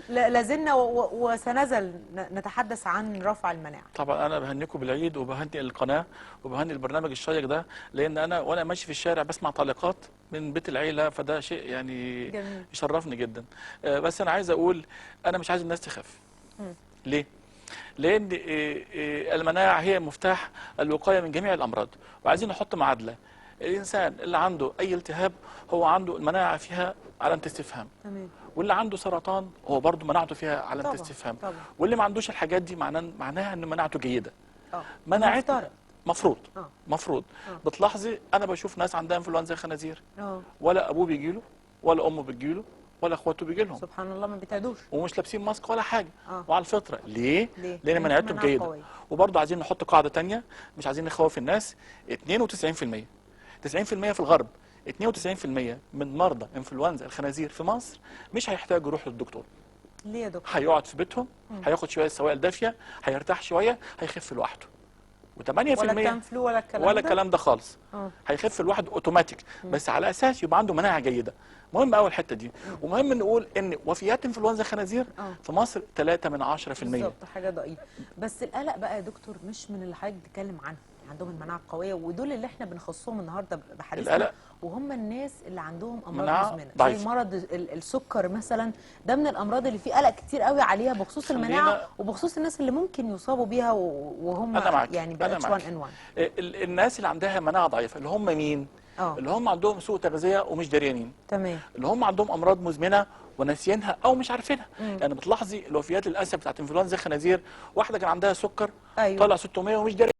لازلنا وسنزل نتحدث عن رفع المناعة. طبعا انا بهنيكم بالعيد وبهني القناة وبهني البرنامج الشيق ده، لان انا وانا ماشي في الشارع بسمع تعليقات من بيت العيلة، فده شيء يعني جميل. يشرفني جدا. بس انا عايز اقول انا مش عايز الناس تخاف. ليه؟ لان المناعة هي مفتاح الوقاية من جميع الامراض، وعايزين نحط معادلة. الانسان اللي عنده اي التهاب هو عنده المناعة فيها علامة استفهام. تمام. واللي عنده سرطان هو برضه مناعته فيها علامة استفهام. طبعا. واللي ما عندوش الحاجات دي معناها ان مناعته جيدة. مناعتنا مفترض. مفروض. مفروض. بتلاحظي انا بشوف ناس عندها انفلونزا خنازير، ولا ابوه بيجيله ولا امه بتجيله ولا اخواته بيجيلهم. سبحان الله، ما بيتعدوش ومش لابسين ماسك ولا حاجة. وعلى الفطرة. ليه؟ ليه؟ لان مناعتهم مناعة جيدة. قوية. وبرضه عايزين نحط قاعدة ثانية، مش عايزين نخوف الناس. 92% 90% في الغرب، 92% من مرضى انفلونزا الخنازير في مصر مش هيحتاجوا يروحوا للدكتور. ليه يا دكتور؟ هيقعد في بيتهم، هياخد شوية سوائل دافيه، هيرتاح شوية، هيخف لوحده. و8% ولا التامفلو ولا الكلام ولا ده؟ الكلام ده خالص. هيخف لوحده اوتوماتيك، بس على اساس يبقى عنده مناعة جيدة. مهم قوي الحتة دي. ومهم نقول ان وفيات انفلونزا الخنازير في مصر 3 من 10%. بالظبط، حاجة ضئيلة. بس القلق بقى يا دكتور مش من اللي حضرتك بتتكلم عنهم، عندهم المناعة القوية، ودول اللي احنا بنخصهم النهارده بحديثنا، القلق وهم الناس اللي عندهم امراض مناعة مزمنة زي ضعيفة. مرض السكر مثلا، ده من الامراض اللي فيه قلق كتير قوي عليها بخصوص المناعة وبخصوص الناس اللي ممكن يصابوا بيها وهم أنا معاك. يعني أنا ب H معاك. 1 N 1. الناس اللي عندها مناعة ضعيفة اللي هم مين؟ اللي هم عندهم سوء تغذية ومش دريانين. اللي هم عندهم امراض مزمنة وناسيينها او مش عارفينها. يعني بتلاحظي الوفيات للاسف بتاعت انفلونزا الخنازير، واحدة كان عندها سكر طالع 600 ومش دريانه.